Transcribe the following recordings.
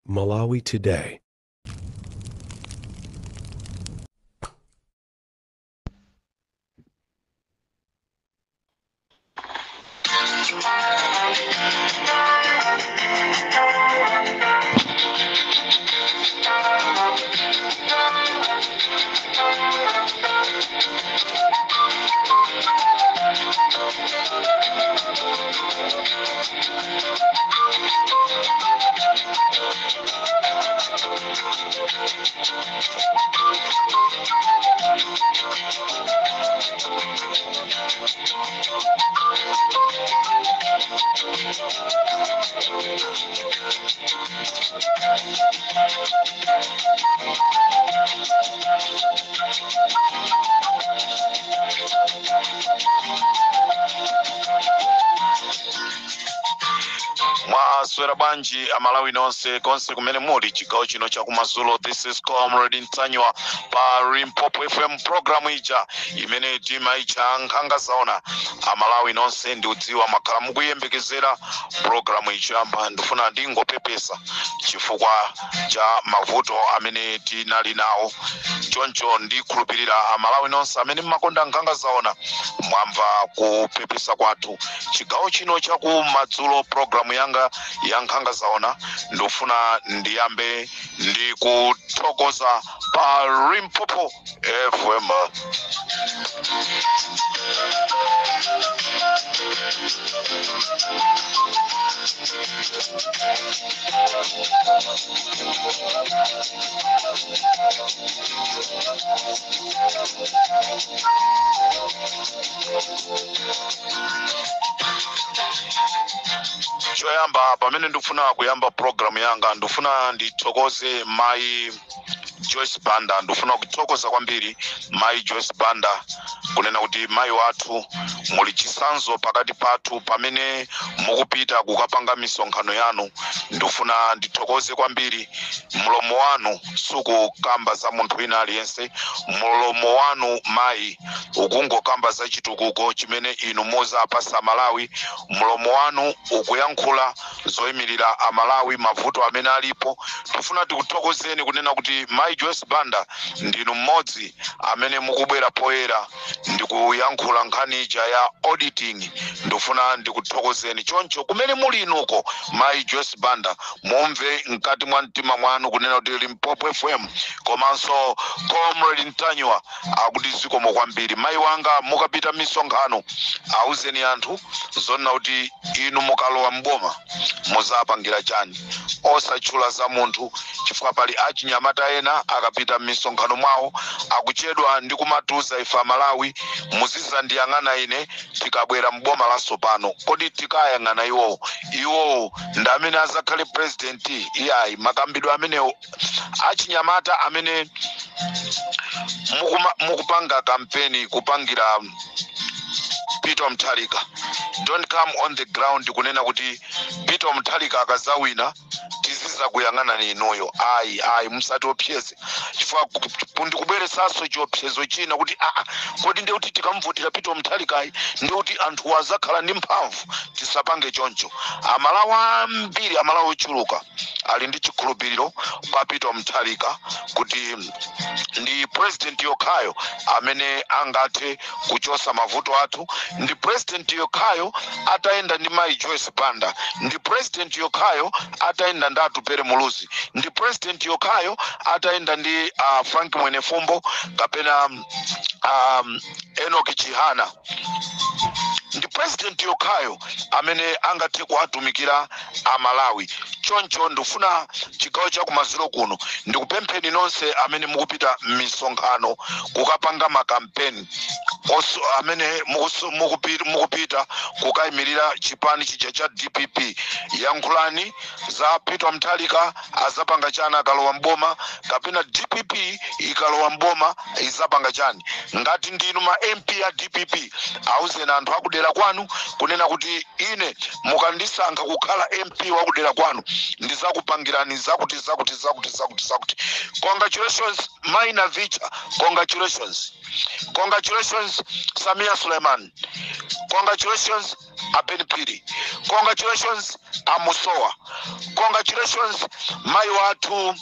Malawi Today. Mwaswera bwanji Amalawi nonse konse kumene muli chigawo chino chakumadzulo? This is Comrade Ntanyiwa pa Limpopo FM, program ija imene timaitcha Nkhanga Zaona. Amalawi nonse, ndikudziwa makhala mukuyembekezera program ichiyamba. Ndifuna ndingopepesa chifukwa cha mavuto amene tinali nawo. Choncho ndikhulupirira Amalawi nonse amene mmakonda Nkhanga Zaona mwamva kupepesa kwathu. Chigawo chino chakumadzulo, program yanga ya Nkhanga Zaona, ndifuna ndiyambe ndi kuthokoza pa Limpopo FM. Choyamba, pamene ndikufuna kuyamba program yanga, ndifuna ndithokoze Mayi Joyce Banda. Ndifuna kuthokoza kwambiri Mayi Joyce Banda, kunena kuti mayi wathu muli chitsanzo pakati pathu pamene mukupita kukapanga misonkhano yanu. Ndifuna ndithokoze kwambiri. Mlomo wanu sukukamba za munthu wina aliyense. Mlomo wanu, mayi, ukungokamba za chitukuko chimene inu muzapasa Malawi. Mlomo wanu ukuyankhula zoyimirira Amalawi, mavuto amene alipo. Tifuna tikuthokozeni kunena kuti Mayi Joyce Banda ndinu mmodzi amene mukubwera poyera ndikuyankhula nkhani ija ya auditing. Ndifuna ndikuthokozeni. Choncho kumene muli inuko, Mayi Joyce Banda, mumve mkati mwa mtima mwanu kunena kuti Limpopo FM komanso Comrade Ntanyiwa akuti zikomo kwambiri, mayi wanga. Mukapita misonkhano, auzeni anthu zonena kuti inu mukalowa mboma muzapangira chani, osatchula za munthu, chifukwa pali achinyamata ena akapita m'misonkhano mwawo akuchedwa ndi kumatiuza ife Amalawi, "Muzizandiyang'ana ine tikabwera mboma latsopano." Kodi tikayang'ana iwowo? Iwowo ndi amene azakhale president? Iyayi, makambidwe amenewo, achinyamata amene mukupanga kampeni kupangira Peter Mutharika, don't come on the ground kunena kuti Peter Mutharika akazawina tizizakuyang'anani inuyo. Ayi, ayi, musatiopseze, chifukwa ndikubweresanso chiopsezo china kuti aa, kodi ndiye kuti tikamvotera Peter Mutharikayi ndiye kuti anthu azakhala ndi mphamvu? Tisapange choncho. Amalawi ambiri, Amalawi ochuluka ali ndi chikhulupiriro pa Peter Mutharika kuti ndi president yokhayo amene angathe kuchosa mavuto athu, ndi president yokhayo atayenda ndi Mayi Joyce Banda, ndi president yokhayo atayenda ndi Atupere Muluzi, ndi president yokhayo atayenda ndi Frank Mwenefumbo kapena Enoch Chihana, ndi president yokhayo amene angathe kuwatumikira Amalawi. Choncho ndifuna chigawo cha kumadzulo kuno ndikupempheni nonse amene mukupita m'misonkhano kukapanga makampeni, amene mukupita kukayimirira chipani chija cha DPP, yankhulani za Peter Mutharika azapanga chani akalowa mboma, kapena DPP ikalowa mboma izapanga chani. Ngati ndinu ma MP a DPP, auzeni anthu akudera kwanu kunena kuti ine mukandisankha kukhala MP wakudera kwanu, ndizakupangirani zakuti, zakuti, zakuti, zakuti, zakuti. Congratulations, Maina Vicha. Congratulations, congratulations, Samia Suleiman. Congratulations. A Ben Phiri, congratulations. Amusowa, congratulations. Mayi wathu,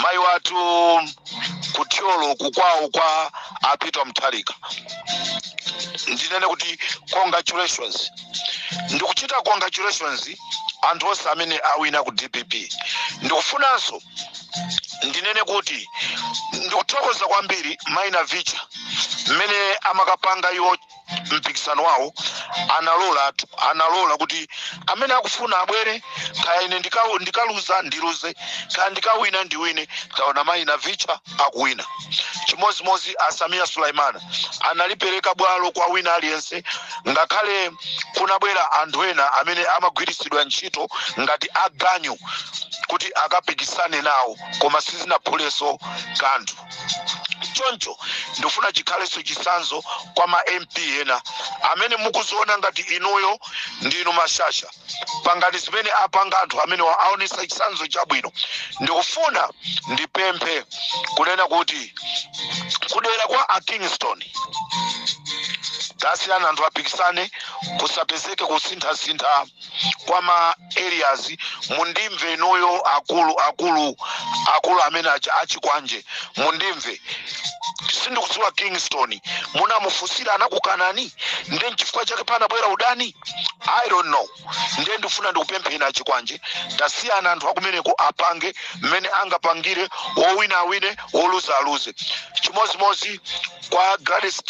mayi wathu kuthyolo kukwawo kwa a Peter Mutharika, ndinene kuti congratulations. Ndikuchita congratulations anthu onse amene awina ku DPP. Ndikufunanso ndinene kuti ndikuthokoza kwambiri mayi Navicha. Mmene amakapanga iwo mpikisano wawo, analola, analola kuti amene akufuna abwere, kaya ine ndikaluza ndiluze, kaya ndikawina ndiwine. Taona mayi Navicha akuwina. Chimozimozi Asamia Sulaimana analipereka bwalo kwa wina aliyense, ngakhale kunabwera anthu ena amene amagwiritsidwa ntchito ngati aganyu kuti akapikisane nawo, koma sizinaphulenso kanthu. Choncho ndifuna chikhalenso chitsanzo kwa ma MP ena amene mukuziona ngati inuyo ndinu mashasha. Pangani zimene apanga anthu amene aonesa chitsanzo chabwino. Ndikufuna ndipemphe kunena kuti kudera kwa a Kingston tasiyana, anthu apikisane, kusapezeke kusinthasintha kwa ma areas. Mundimve inuyo akulu akulu akulu amene achikwanje, mundimve. Sindikudziwa Kingston munamufunsira, anakukanani, ndiye nchifukwa chake panabwera udani, I don't know. Ndiye ndifuna ndikupempheni achikwanje, tasiyana, anthu akumeneko apange mmene angapangire, wowina awine, woluza aluze. Chimozimozi kwa Gladys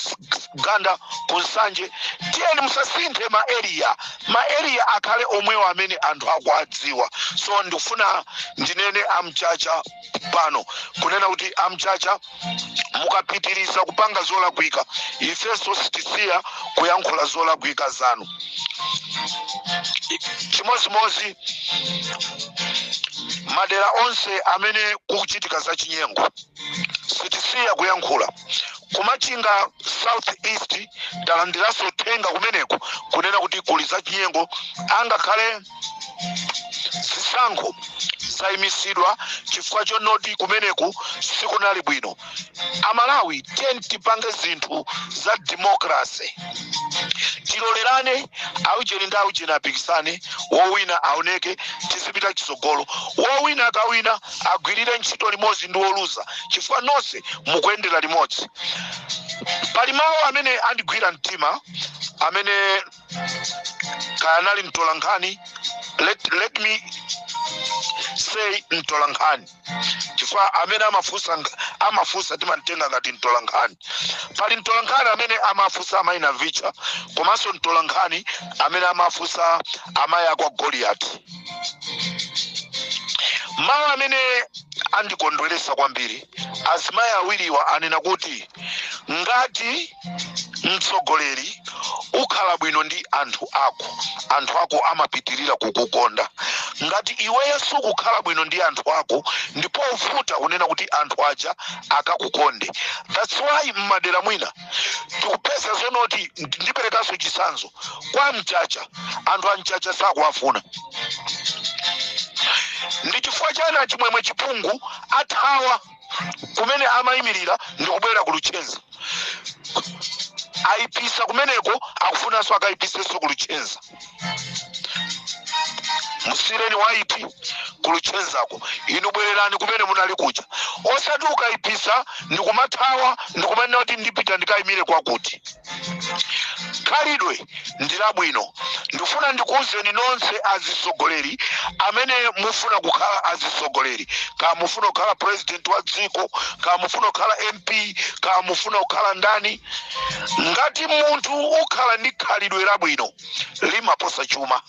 Ganda kunsanje, tiyeni musasinthe ma area, ma area akhale omwewo amene anthu akuadziwa. So ndikufuna ndinene amchacha pano kunena kuti amchacha, mukapitiriza kupanga zolakwika, ifenso sitisiya kuyankhula zolakwika zanu. Chimozimozi madera onse amene kukuchitika zachinyengo, sitisiya kuyankhula. Kumachinga South East talandiranso uthenga kumeneko kunena kuti kuli zachinyengo, angakhale zisankho zayimisidwa chifukwa chonoti kumeneku sikunali bwino. Amalawi, tiyeni tipange zinthu za democracy, tilolerane, aucheni ndi aucheni apikisane, wowina aoneke, tizipita chitsogolo. Wowina akawina agwirire ntchito limodzi ndi woluza, chifukwa nonse mukuyendera limodzi. Pali mawu amene andigwira mtima, amene kaya anali mtolankhani, let me say mtolankhani, chifukwa amene amafunsa timamtenga ngati mtolankhani. Pali mtolankhani amene amafunsa amayi Navicha, komanso mtolankhani amene amafunsa amayi akwa Goliath. Mawu amene andikondweresa kwambiri, azimayi awiriwa anena kuti ngati mtsogoleri ukhala bwino ndi anthu ako, anthu ako amapitirira kukukonda. Ngati iweyo sukukhala bwino ndi anthu ako, ndipo uvuta kunena kuti anthu aja akakukonde. That's why mmadera mwina tikupeza zonoti, ndiperekanso chitsanzo kwa Mchacha, anthu a Mchacha sakuwafuna. Ndi chifukwa chani Achimwemwe Chipungu athawa kumene amayimirira ndikubwera ku Luchenza? Ayipisa kumeneko, akufunanso akayipisenso ku Luchenza. Musireni waiti ku Luchenzako, inu bwererani kumene munali kuja, osati ukayipisa ndikumathawa ndikumanena kuti ndipita ndikayimire kwakuti. Khalidwe ndi labwino. Ndifuna ndikuwuzeni nonse azisogoleri amene mufuna kukhala azisogoleri, ka mufuna kukhala president wa dziko, ka mufuna kukhala MP, ka mufuna kukhala ndani, ngati munthu ukhala ndi khalidwe labwino limaposa chuma.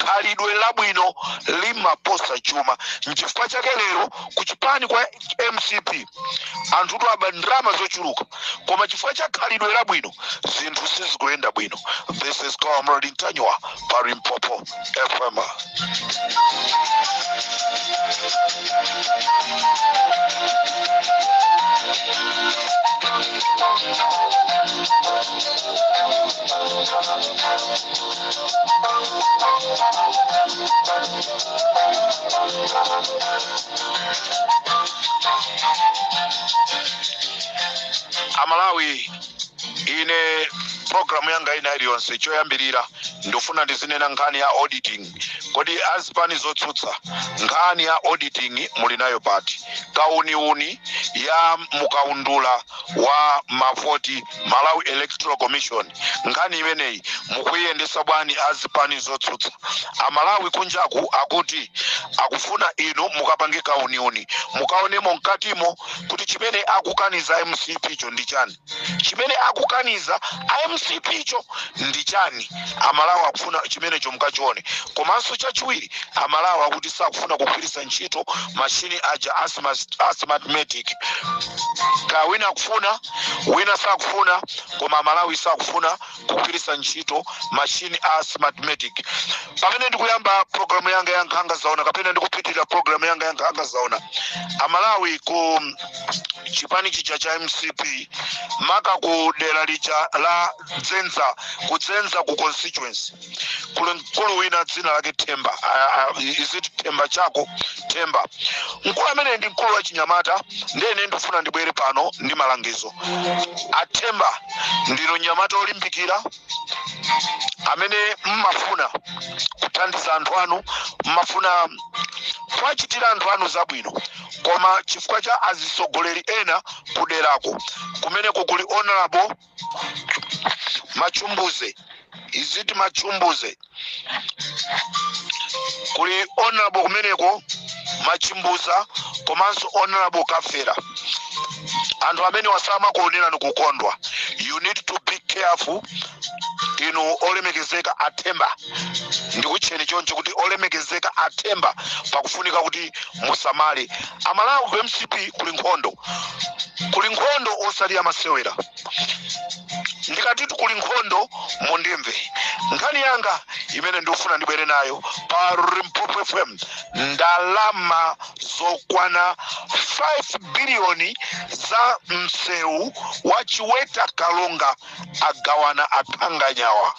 Khalidwe labwino limaposa chuma. Nchifukwa chake lero kuchipani kwa MCP anthutu aba ndalama zochuluka, koma chifukwa cha khalidwe labwino zinthu sizikuyenda bwino. This is Comrade Ntanyiwa pa Limpopo FM. Amalawi, ine Programu yanga ina iliyonse, choyambirira ndifuna ndizinena nkhani ya auditing. Kodi azipani zotsutsa, nkhani ya auditing muli nayo pati? Kauniuni ya mukaundula wa mavoti, Malawi Electoral Commission, nkhani imeneyi mukuyiyendesa bwanji azipani zotsutsa? Amalawi kunjaku akuti akufuna inu mukapange kauniuni, mukaonemo mkatimo kuti chimene akukaniza MCP cho ndi chani, chimene akukaniza MCP cho ndi chani. Amalawi akufuna chimenecho mukachione. Komanso chachiwiri, Amalawi akuti sakufuna kugwiritsa ntchito mashini aja a Smartmatic. Ka wina akufuna, wina sakufuna, koma Amalawi sakufuna kugwiritsa ntchito mashini a Smartmatic. Pamene ndikuyamba programu yanga ya Nkhanga Zaona, kapena ndikupitirira programu yanga ya Nkhanga Zaona, Amalawi, ku chipani chija cha MCP, maka ku dera lija la Dzenza, ku Dzenza ku constituency, kuli mkulu wina dzina lake Themba. Is it Themba chako Themba? Mkulu amene ndi mkulu wa chinyamata. Ndene ndifuna ndibwere pano ndi malangizo. Athemba, ndinu mnyamata olimbikira amene mmafuna kuthandiza anthu anu, mmafuna kuwachitira anthu anu zabwino, koma chifukwa cha azisogoleri ena kuderako kumeneko kuli Honorable Machumbuze, is it Machumbuze? Kuli Honorable kumeneko Machimbuza komanso Honorable Kafera. Anthu amene wasamakuonerani kukondwa. You need to be careful. Inu olemekezeka Athemba, ndikutcheni choncho kuti olemekezeka Athemba, pakufunika kuti musamale. Amalawi, ku MCP kuli nkhondo, kuli nkhondo osati amasewera. Ndikatitu kuli nkhondo, mundimve. Nkhani yanga imene ndikufuna ndibwere nayo pa Limpopo FM, ndalama zokwana 5 biliyoni za msewu wa Chiweta Kalonga agawana akhanganyawa.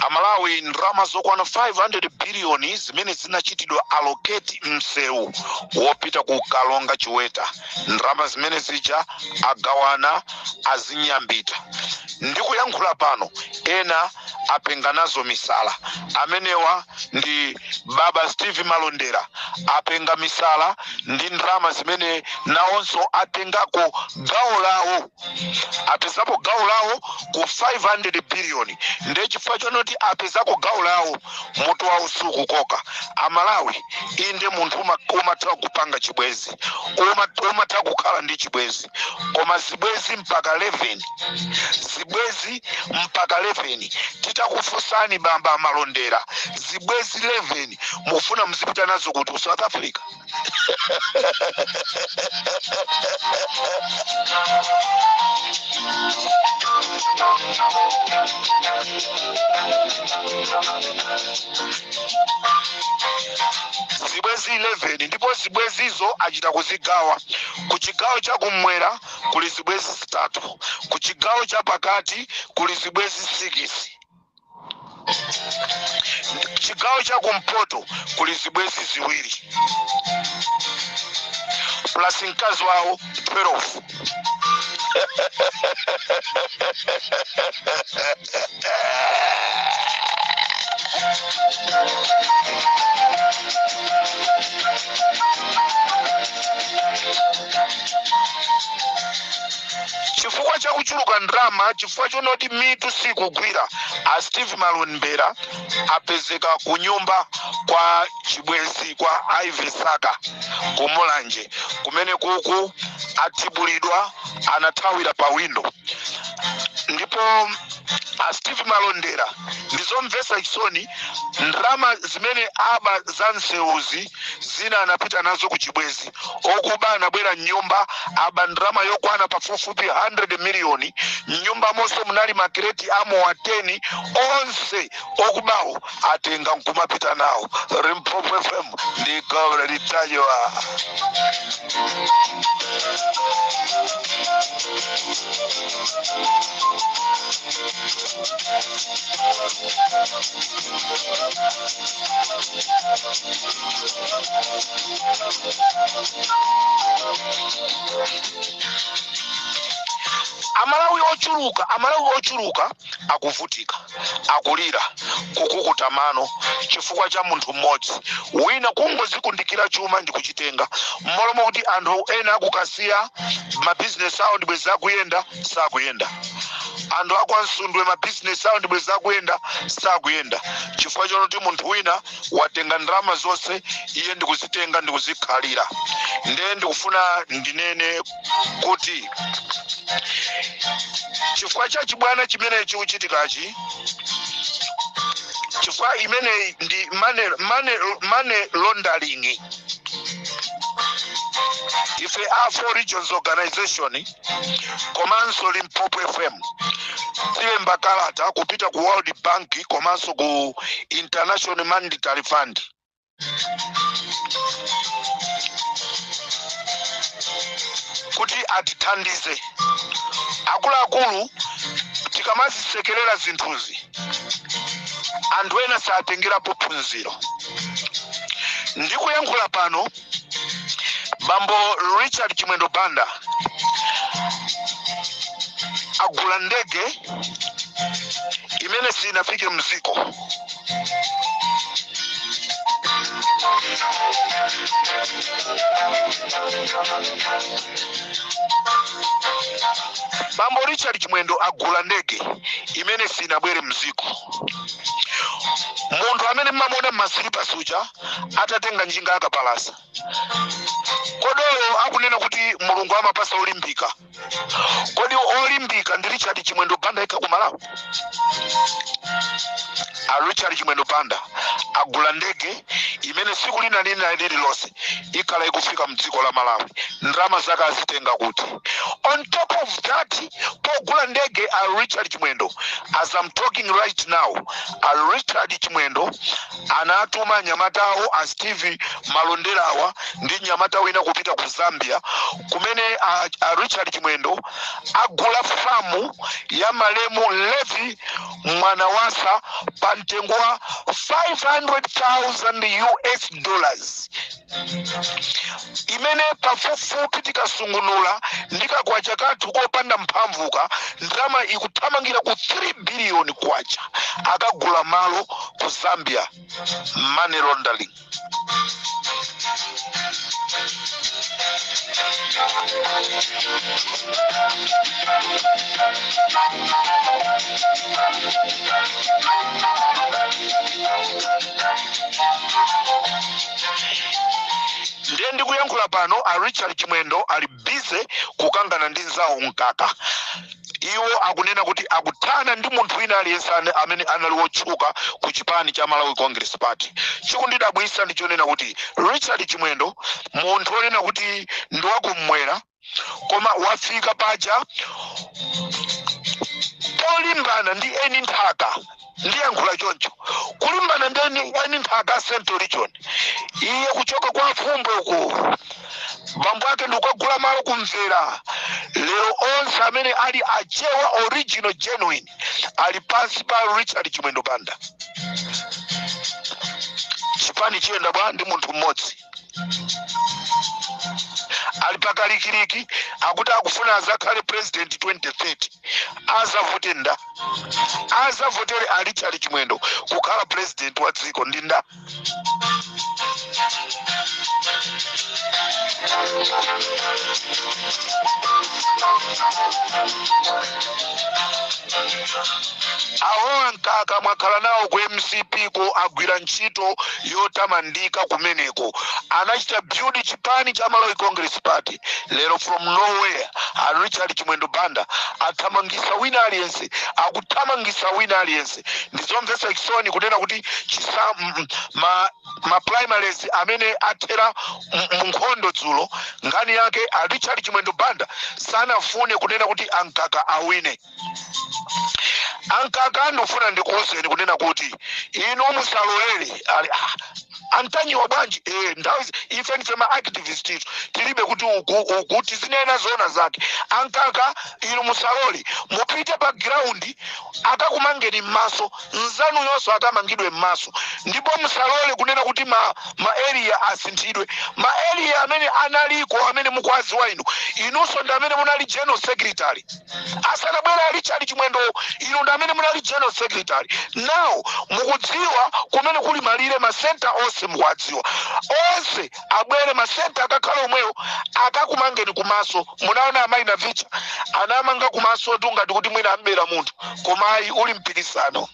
Amalawi, ndalama zokwana 500 biliyoni zimene zinachitidwa allocate msewu wopita ku Kalonga Chiweta, ndalama zimene zija agawana azinyambita. Ndikuyankhula pano, ena apenga nazo misala. Amenewa ndi baba Steve Malondera, apenga misala ndi ndalama zimene nawonso atengako gawo lawo, apezapo gawo lawo ku 500 biliyoni. Ndiye chifukwa chonoti apezako gawo lawo, mutu wawo sukukoka. Amalawi, inde, munthu umatha kupanga chibwezi, umatha kukhala ndi chibwezi, koma zibwezi mpaka 11, zibwezi mpaka 11? Titakufunsani, bamba Malondera, zibwezi 11 mukufuna muzipita nazo kuti? Ku South Africa? Zibwezi 11, ndipo zibwezizo achita kuzigawa. Ku chigawo cha kumwera kuli zibwezi zitatu, ku chigawo cha pakati kuli zibwezi 6, chigawo cha kumpoto kuli zibwezi ziwiri, plus mkazi wawo, 12. Chifukwa cha kuchuluka ndalama, chifukwa chonoti mitu sikugwira, a Steve Malondera apezeka ku nyumba kwa chibwezi kwa Ivy Saka ku Mulanje, kumene kuku athibulidwa, anathawira pa windo. Ndipo A Steve Malondera, ndizomvetsa chisoni. Ndalama zimene aba za nsewuzi, zina anapita nazo ku chibwezi. Okuba anabwera mnyumba, aba ndalama yokwana pafupifupi 100 miliyoni. Mnyumba monso munali makireti amowa 10, onse okubawo atenga nkumapita nawo. Limpopo FM ndi Comrade Ntanyiwa. Amalawi ochuluka, Amalawi ochuluka akuvutika, akulira, kukukuta mano chifukwa cha munthu mmodzi wina kungozikundikira chuma ndi kuchitenga, mmalo mokuti anthu ena akukasiya mabizinesi awo ndibwezi akuyenda, sakuyenda. Anthu akwansundwe mabizinesi awo ndibwezi akuyenda, sakuyenda, chifukwa chonoti munthu wina watenga ndalama zonse, iye ndikuzitenga ndikuzikhalira. Ndiye ndikufuna ndinene kuti chifukwa cha chibwana chimene chikuchitikachi, chifukwa imeneyi ndi money laundering, ife a Four Regions Organization komanso Limpopo FM tilemba kalata kupita ku World Bank komanso ku International Monetary Fund kuti atithandize. Akuluakulu, tikamazisekerera zinthuzi, anthu ena satengerapo phunziro. Ndikuyankhula pano, bambo Richard Chimwendo Banda agula ndege imene sinafike mziko. Bambo Richard Chimwendo agula ndege imene sinabwere mziko. Munthu amene mmamuona mmasilipa uja atatenga njinga akapalasa, kodolo akunena kuti Mulungu amapasa olimbika. Kodi olimbika ndi Richard Chimwendo Banda yekha ku Malawi? A Richard Chimwendo Banda agula ndege imene siku lina lina lililonse ikhala ikufika mdziko la Malawi. Ndalama zake azitenga kuti? On top of that, pogula ndege a Richard Chimwendo, as I'm talking right now, a Richard Chimwendo anatuma anyamata awo a Steve Malonderawa ndi nyamata wina kupita ku Zambia, kumene a Richard Chimwendo agula famu ya malemu Levi Mwanawasa pa mtengo wa 500,000 US dollars, imene pafupifupi tikasungunula ndi kakwacha kathu kopanda mphamvuka, ndalama ikuthamangira ku 3 billion kwacha. Akagula malo ku Zambia. Money laundering. Ndiye ndikuyankhula pano, a Richard Chimwendo ali busy kukangana ndi nzawo Mkaka. Iwo akunena kuti akuthana ndi munthu wina aliyense amene anali wotchuka ku chipani cha Malawi Congress Party. Chikundidabwisa ndi chonena kuti Richard Chimwendo, munthu wonena kuti ndi wakummwera, koma wafika paja polimbana ndi eni nthaka. Ndiyankhula choncho, kulimbana ndi eni nthaka Central Region. Iye kuchoka kwa Fumbwe uko, bambo ake ndikukagula malo kumvera. Lero onse amene ali Achewa original genuine ali pansi pa Richard Chimwendo Banda. Chipani chiyenda bwa ndi munthu mmodzi? Ali pakalikiliki, akuti akufuna azakhale president 2030. Azavote nda? Azavotere a Richard Chimwendo kukhala president wa dziko ndi nda? Awowa Mkaka mwakhala nawo ku MCP ko, agwira ntchito yotamandika kumeneko, anachita build chipani cha Malawi Congress Party. Lero from nowhere a Richard Chimwendo Banda athamangisa wina aliyense, akuthamangisa wina aliyense. Ndizomvetsa chisoni kunena kuti chisa ma primaries amene athera mu nkhondo dzulo, nkhani yake a Richard Chimwendo Banda sanafune kunena kuti aMkaka awine. AMkaka, ndikufuna ndikuwuzeni kunena kuti inu musalolere ali antanyiwa bwanji. Nthawi ife ndife ma activist itu, tilibe kuti uku uku, tizinena zona zake. AMkaka, inu musalole, mupite pa ground, akakumangeni m'maso, nzanu yonso akamangidwe m'maso. Ndipo musalole kunena kuti ma area asinthidwe. Ma area amene analiko, amene mukwaziwa inu, inunso ndi amene munali general secretary asanabwera Richard Chimwendo, inu ndi amene munali general secretary. Now mukudziwa kumene kuli malire, ma center onse mukuwadziwa onse. Abwere ma center, akakhala omwewo, akakumangeni kumaso. Munaona amayi Navicha anamanga kumaso tungati kuti mwina ambera munthu, koma ayi, uli mpikisano.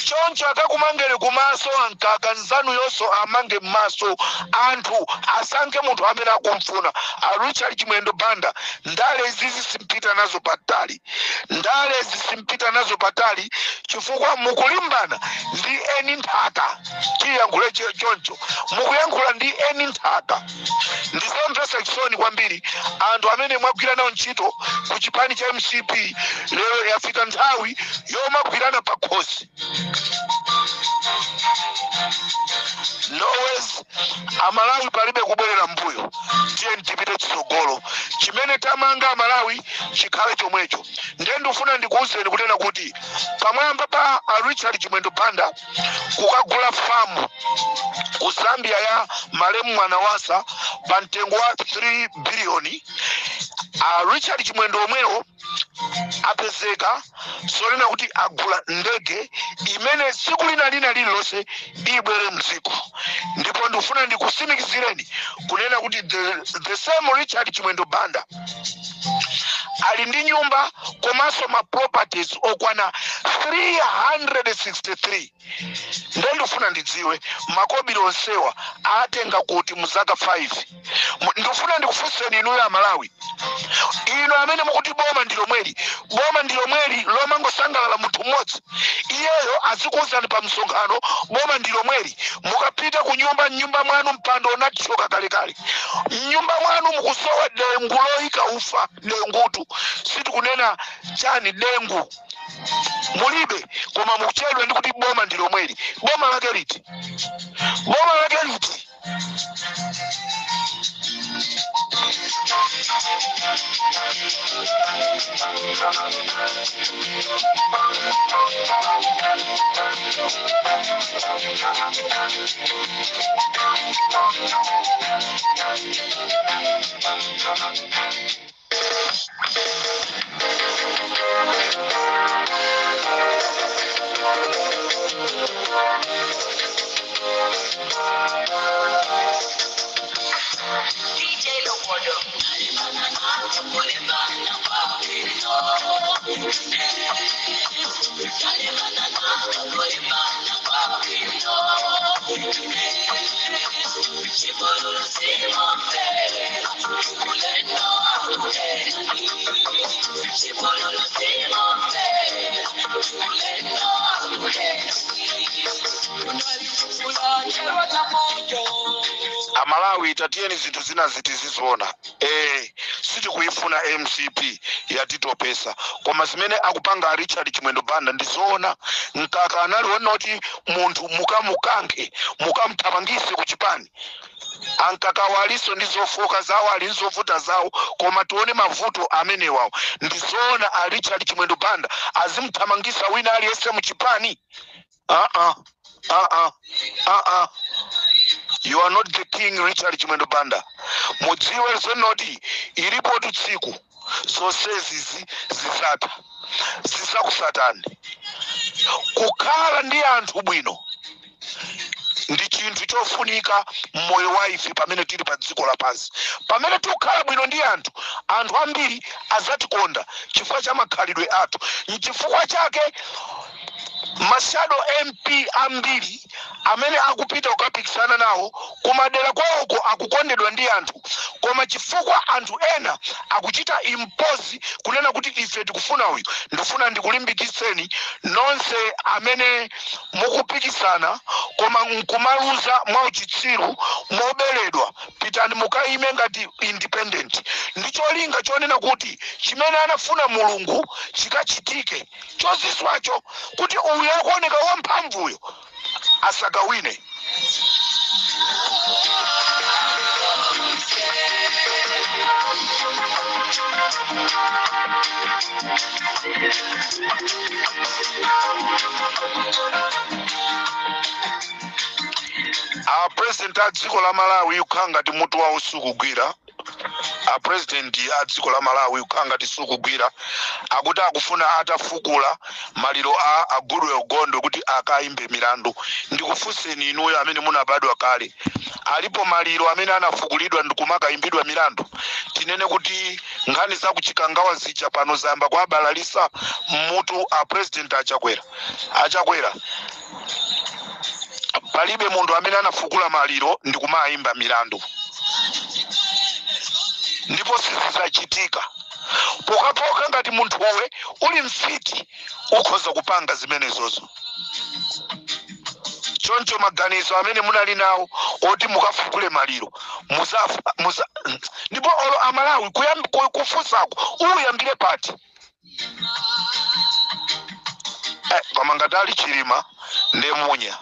Choncho akakumangeni kumaso aMkaka, nzanu yonso amange mmaso, anthu asankhe munthu amene akumfuna. A Richard Chimwendo Banda, ndale izizi simpita nazo patali, ndale izi simpita nazo patali, chifukwa mukulimbana ndi eni nthaka. Tiyankhule choncho, mukuyankhula ndi eni nthaka. Ndizomvetsa chisoni kwambiri, anthu amene mwagwira nawo ntchito ku chipani cha MCP, lero yafika nthawi yomagwirana pakhosi. No ways, Amalawi, palibe kubwerera mbuyo. Tiyeni tipite chitsogolo, chimene tamanga Amalawi chikhale chomwecho. Ndiye ndifuna ndikuwuzeni kunena kuti pamwamba pa a Richard Chimwendo Banda kukagula famu ku Zambia ya malemu Mwanawasa pa mtengo wa 3 biliyoni, a Richard Chimwendo omwewo apezeka zonena kuti agula ndege imene tsiku lina lina lililonse ibwere mdziko. Ndipo ndikufuna ndikusimikizireni kunena kuti the same Richard Chimwendo Banda ali ndi nyumba komanso ma properties okwana 363. Nde ndikufuna ndidziwe makobiri onsewa atenga kuti mu zaka 5? Ndikufuna ndikufunseni inuyo Amalawi, inu amene mukuti boma ndi lomweli, boma ndi lomweli, lomangosangalala munthu mmodzi, iyeyo azikuwuzani pa msonkhano boma ndi lomweli. Mukapita ku nyumba, mnyumba mwanu mpando unathyoka kalekale, mnyumba mwanu mukusowa dengu loyika ufa, dengutu sitikunena chani, dengu mulibe, koma mukuchedwa ndi kuti boma ndi lomweli. Boma lake liti? Boma lake liti? DJ Lobodo. Amalawi, tatiyeni zinthu zina zitizizoona. Sitikuyifuna MCP, yatitopesa, koma zimene akupanga a Richard Chimwendo Banda ndizoona. Mkaka anali wonoti munthu mukamukankhe, mukamuthamangise ku chipani. AMkakawo alinso ndi zofoka zawo, ali ndi zovuta zawo, koma tione mavuto amenewawo. Ndizoona a Richard Chimwendo Banda azimuthamangisa wina aliyense muchipani? Uh-uh. Uh-uh. Uh-uh. You are not the king, Richard Chimwendo Banda. Mudziwe zonoti ilipotu tsiku zonsezi zizatha, zizakusatani. Kukhala ndi anthu bwino Ndi chinthu chofunika mmoyo wa ife pamene tili pa dziko lapansi. Pamene tikukhala bwino ndi anthu, anthu ambiri azatikonda chifukwa cha makhalidwe athu. Nchifukwa chake ma shadow MP ambiri amene akupita kukapikisana nawo kumadera kwawoko akukondedwa ndi anthu, koma chifukwa anthu ena akuchita impose kunena kuti ife tikufuna uyu. Ndifuna ndikulimbikitseni nonse amene mukupikisana koma nkumaluza mwauchitsiru, moberedwa, pitani mukayime ngati independent, ndi cholinga chonena kuti chimene anafuna Mulungu chikachitike, chozizwacho, kuti uyu akuoneka wamphamvuyo asakawine. A president a dziko la Malawi kukhala ngati mutu wawo sukugwira. A president a dziko la Malawi kukhala ngati sukugwira, akuti akufuna atafukula maliro a Goodall Gondwe kuti akayimbe milandu. Ndikufunseni inuyo amene munabadwa kale, alipo maliro amene anafukulidwa ndikumakayimbidwa milandu? Tinene kuti nkhani za kuchikangawa zija pano zayamba kuabalalisa mmutu a president Achakwera. Achakwera, palibe munthu amene anafukula maliro ndikumayimba milandu, ndipo sizidzachitika pokhapokha ngati munthuwe uli mfiti, ukhoza kupanga zimenezozo. Choncho maganizo amene munali nawo oti mukafukule maliro muzafa muza, ndipo olo Amalawi kufunsako uyambire pati? Koma ngati ali Chilima ndi munya.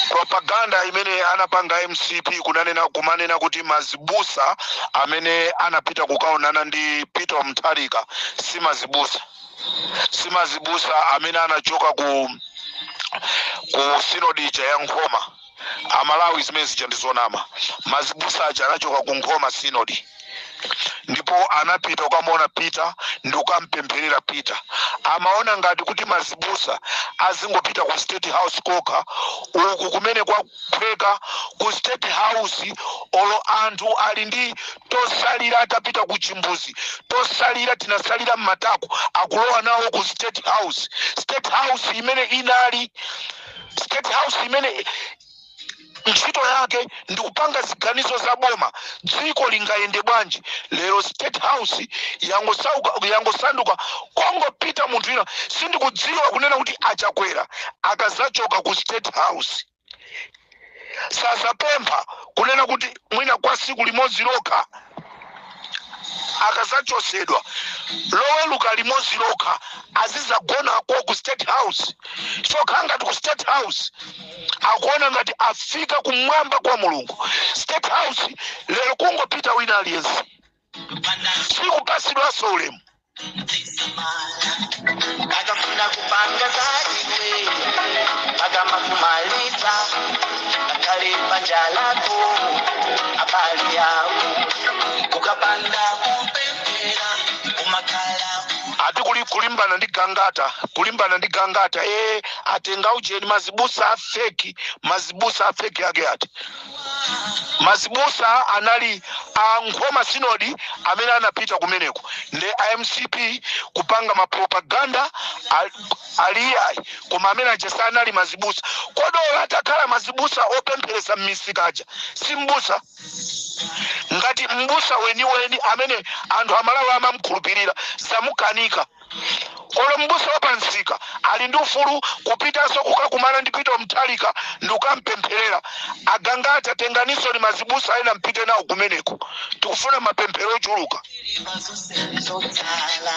Propaganda imene anapanga MCP kunanena, kumanena kuti mazibusa amene anapita kukaonana ndi Peter Mutharika si mazibusa, si mazibusa amene anachoka ku sinodi ija ya Nkhoma. Amalawi, zimene zija ndi zonama. Mazibusa aja anachoka ku Nkhoma Sinodi ndipo anapita kukamuona Peter ndi kukampempherera Peter. Amaona ngati kuti mazibusa azingopita ku State House kokha, uku kumene kwaphweka ku State House. Olo anthu ali ndi tosalira, atapita ku chimbuzi, tosalira tinasalira mmatako, akulowa nawo ku State House. State House imene inali State House imene ntchito yake ndikupanga ziganizo za boma, dziko lingayende bwanji, lero State House yangosanduka kongopita munthu ina. Sindikudziwa kunena kuti Achakwera akazachoka ku State House sazapempha kunena kuti mwina kwa siku limodzi lokha, akazachosedwa Loweluka limodzi lokha, azizagonako ku State House. Chokha ngati ku State House akuona ngati afika kumwamba kwa Mulungu. State House lero kungopita wina aliyense, sikupasidwanso ulemu. Akafuna kupanga za iwe, akamakumaliza akale banja lako, abali yako, ukapanda kupempera umakhala. Ati kuli kulimbana ndi Gangata, kulimbana ndi Gangata, atenga ucheni mazibusa a fake. Mazibusa a fake ake ati? Mazibusa anali a Nkhoma Sinodi amene anapita kumeneko ndi MCP kupanga mapropaganda aliyayi, koma amene aja sanali mazibusa. Kodola atakhala mazibusa opempheresa m'misika aja si mbusa. Ngati mbusa weniweni amene anthu Amalawi amamkhulupirira zamukanika, olo mbusa wapansika ali ndi ufulu kupitanso kukakumana ndi Peter Mutharika ndi kukampempherera. Agangata, tenganisoni mazibusa ena mpite nawo kumeneko, tikufuna mapemphero ochuluka. Zotsala.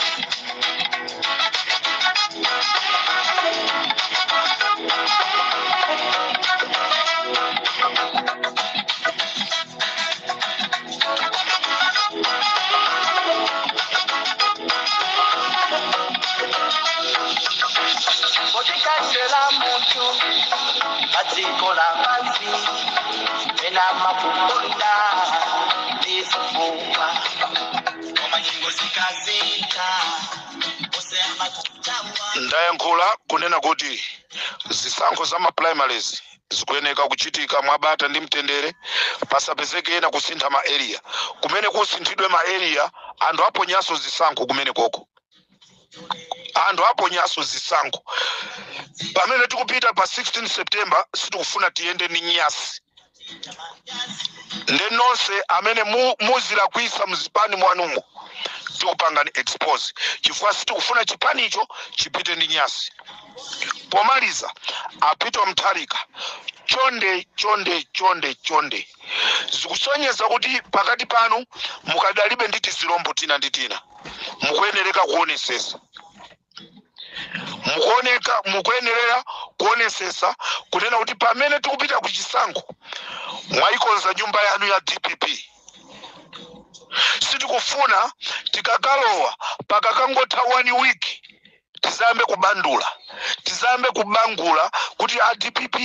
Otikachela muntu. Padziko la pansi ena makukonda ndizifukwa, koma nyengo zikasintha ose amakutawa. Ndayankhula kunena kuti zisankho za ma primaries zikuyeneka kuchitika mwabata ndi mtendere, pasapezeke ena kusintha ma area. Kumene kusinthidwe ma area, anthu aponyanso zisankho kumene koko, anthu aponyanso zisankho. Pamene tikupita pa 16 September, sitikufuna tiyende ndi nyasi. Nde nonse amene muzilakwisa muzipani mwanumo, tikupangani expose, chifukwa sitikufuna chipanicho chipite ndi nyasi. Pomaliza, a Peter Mutharika, chonde, chonde, chonde, chonde, zikusonyeza kuti pakati panu mukadalibe ndi tizilombo tina ndi tina. Mukuyenereka kuonesesa, mukuoneka, mukuyenerera kuonesesa kunena kuti pamene tikupita ku chisankho, mwayikonza nyumba yanu ya DPP. Sitikufuna tikakalowa, pakakangotha one week, tizambe kubandula, tizambe kubangula kuti a DPP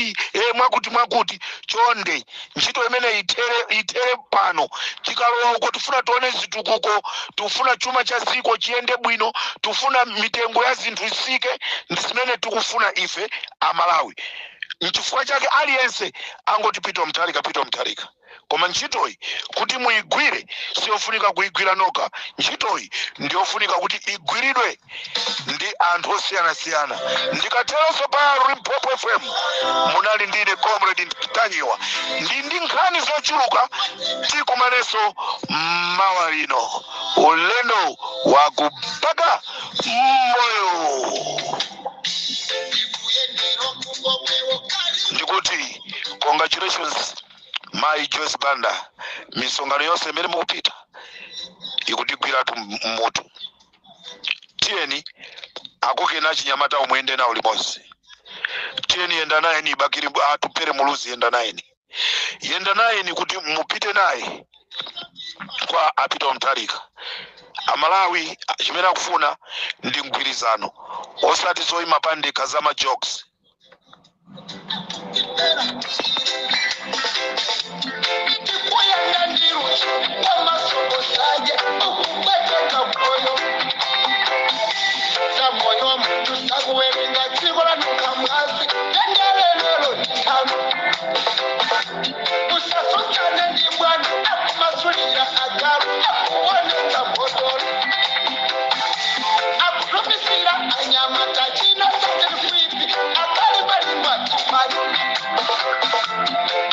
mwakuti mwakuti. Chonde, ntchito imene ithere, ithere pano. Tikalowa uko, tifuna tione zitukuko, tikufuna chuma cha dziko chiyende bwino, tikufuna mitengo ya zinthu isike. Ndi zimene tikufuna ife Amalawi. Nchifukwa chake aliyense angoti Peter Mutharika, Peter Mutharika. Koma ntchitoyi kuti muyigwire, siyofunika kuyigwira nokha. Ntchitoyi ndiyofunika kuti igwiridwe ndi anthu osiyanasiyana. Ndikateronso, pa Limpopo FM munali ndine Comrade Ntanyiwa, ndi nkhani zochuluka. Tikumanenso mawa lino, ulendo wakupaka moyo. Ndikuti congratulations, Mai Joyce Banda. Misonkhano yonse imene mukupita ikutigwiratu mutu. Tiyeni akokena achinyamata, omwe nawo limodzi. Tiyeni, yenda nayeni Bakili, Atupele Muluzi, yenda nayeni, yenda nayeni kuti mupite naye kwa a Peter Mutharika. Amalawi chimene akufuna ndi mgwirizano, osati zoyima pandekha za ma jokes. Tikuyenda ndiruchi kwamasokosaje ukupweteka moyo za moyo wa muntu sakuwerenga dziko lanuka mwazi tendelelelo titano usasusane ndi bwana akumasulira agalu akuonetsa mbotolo akutumisira anyamata chino satirifwipi akali balimba tifani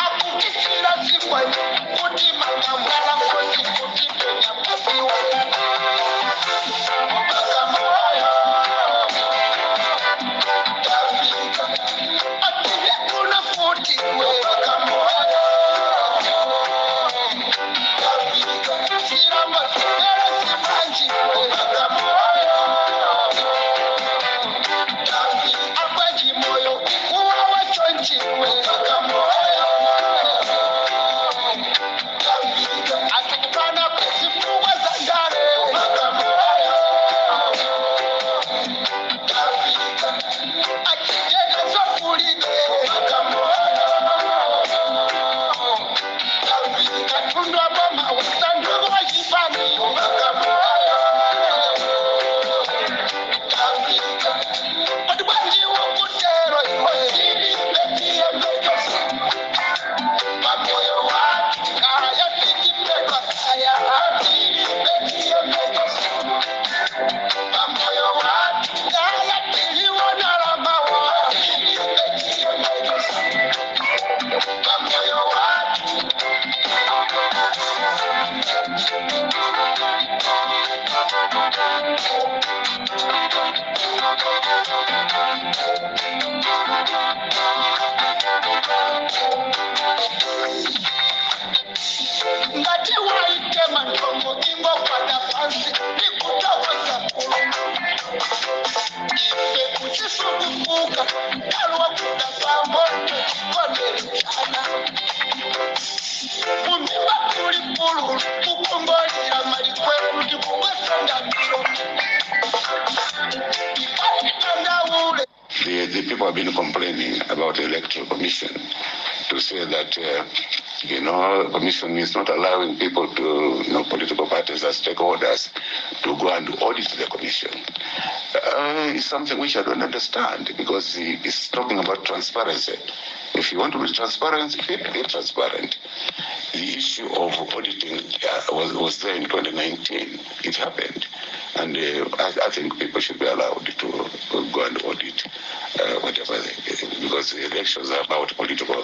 akukisira zikwani kuti makamwala nkosi kuti penya pasiwa mpaka moyo tafika atile kuna futi we mpaka moyo tafika siramba sibere simanji we mpaka moyo tafika akwaji moyo kuwawa chonchi we mpaka moyo tafika atikupana kwezifukwa za ndale mpaka moyo tafika achijega zokulide mpaka moyo. The people have been complaining about the Electoral Commission to say that, commission is not allowing people to, political parties as stakeholders to go and audit the commission. It's something which I don't understand, because it's talking about transparency. If you want to be transparent, be transparent. The issue of auditing was there in 2019. It happened. And I think people should be allowed to go and audit whatever, because the elections are about political